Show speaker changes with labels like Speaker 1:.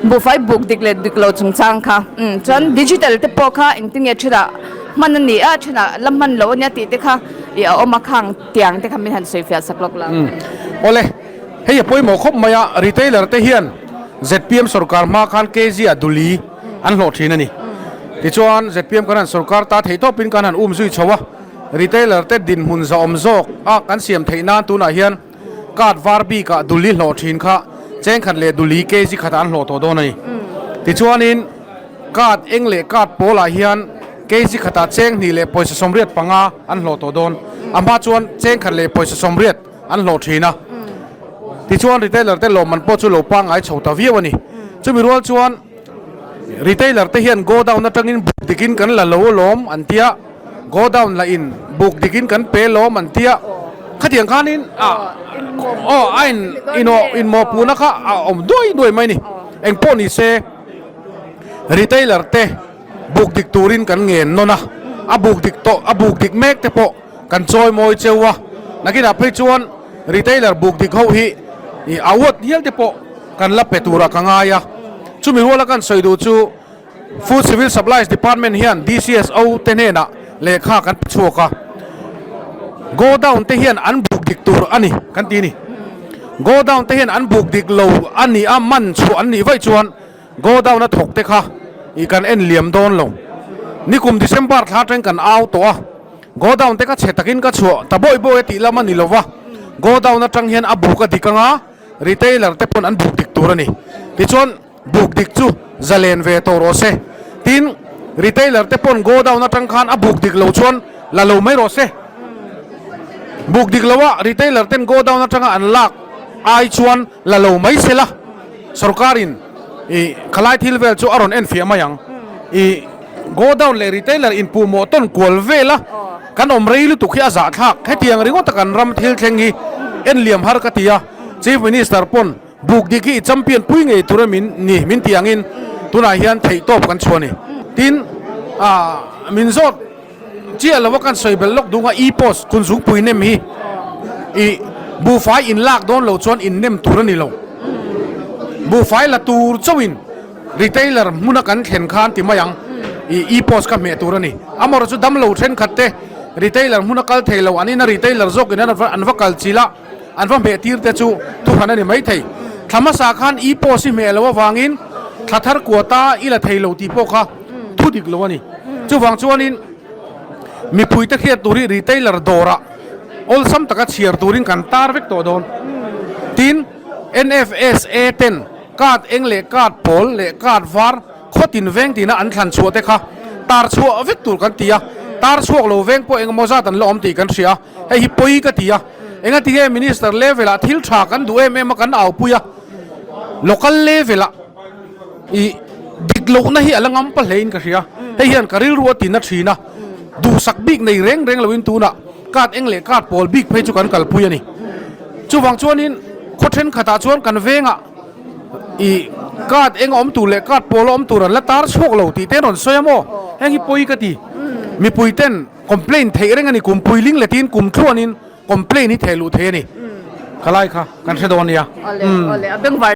Speaker 1: Buhfai buk dik leh dik lo chungchang kha. Chuan digital te pawh kha engtin nge thenah hman a ni a, thenah la hman lo a nia tih te kha ih a awm a, khang tiang te kha min han sawi fiah sak lawk la.
Speaker 2: Awle, hei a pawimawh khawp mai a, retailer te hian zpm sorkar hma khan kg ah duli an hlawh thin a ni. Tichuan zpm kan han sorkar ta theih tawpin kan han um zui chho a, retailer te dinhmun zahawm zawk a kan siam theih nan tunah hian Card var bikah duli hlawh thin kha chengkhat leh duli kg khatah an hlawh tawh dawn a ni. Tichuanin card eng leh card pawlah hian kg khatah cheng hnih leh pawisa 85 an hlawh tawh dawn. A hma chuan chengkhat leh pawisa 80 an hlawh thin a. Tichuan retailer te lawmman pawh chu lo pangngai chho ta viau a ni. Chumi rual chuan retailer te hian godown atangin buk dikin kan la lo alawm an tia. Godown lah in buk dik in kan pe lawm an tia khatiang khanin ah aw a in inawh inmawhpuhna kha a awm duai duai mai a ni. Engpawh ni se retailer te buk dik turin kan ngen nawn a, a buk dik tawh a buk dik mek te pawh kan chawi mawi cheu a, nakinah phei chuan retailer buk dik ho hi ih award hial te pawh kan la pe turah ka ngai a, chumi ruala kan sawi duh chu. Food Civil Supplies Department hian DCSO te hnenah lehkha kan pe chhuak a, Godown te hian an buk dik tur a ni kan ti a ni. Godown te hian an buk dik lo a ni a, man chhuah an nih vaih chuan Godown a thawk te kha ih kan en liam dawn lo. Nikum December thla atangin kan au tawh a, Godown te kha chhe takin ka chhuah ta bawi bawi a tih lam a ni lo va, Godown atang hian a buk a dik anga retailer te pawn an buk dik tur a ni. Tichuan. Buk dik chu zalen ve tawh rawh se. Tin, retailer te pawn godown atang khan a buk dik lo chuan la lo mai rawh se. Buk dik lo a retailer ten godown atanga an lak ai chuan la lo mai se la. Sorkarin ih khalai thil vel chu a rawn enfiah mai ang. Ih godown leh retailer inpuhmawh tawn kual vel a kan awm rei lutuk hi a zahthlak. Hetiang ringawta kan ram thil thleng hi enliam har ka ti a, Chief Minister pawn Buk dik hi i champion pui ngei tur em ni min tih angin tunah hian theihtawp kan chhuah a ni. Tin, ah min zawt chiah lova kan sawi belh lawk dung a e-post kunzungpui nem hi i buhfai in lak dawn lo chuan in nem tur a ni lo. Buhfai la tur chauhin retailer hmuna kan thlen khan ti mai ang i e-post kha hmeh tur a ni. Amaherawhchu damlo thenkhat te retailer hmuna kal thei lo an ina retailer zawkin an va kal chilh a. An va hmeh tir te chu thuhran a ni maithei. Thla hmasa khan i post i hmeh lo avangin thla thar kuata i la thei lo tih pawh kha thu dik lo a ni. Chuvang chuanin mipuite hriat tur hi retailer dawrah awlsam taka chhiar turin kan tar vek tawh dawn. Tin, NFSA ten card eng leh card pawl leh card var khawtin veng tina an thlan chhuah te kha tar chhuah vek tur kan ti a, tar chhuak lo veng pawh engemaw zat an la awm tih kan hria. Hei hi pawi ka ti a, engati nge Minister level ah thil tha kan duh em em a kan aupui a, local level ah ih dik lohna hi a la ngam pa hle in ka hria, hei hian ka rilru a tina thin a, duhsak bik nei reng reng loin tunah card eng leh card pawl bik phei chu kan kalpui a ni. Chuvang chuanin khaw thenkhatah chuan kan vengah ih card eng a awm tur leh card pawl a awm tur an la tar chhuak lo tih te an rawn sawi a maw, heng hi pawi ka ti, mipui ten. Complain theih reng a ni, kum puiling letin kum tluanin complain hi theh luh thei a ni. Khalai kha kan hre dawn nia.
Speaker 1: Awle, awle, a bengvar.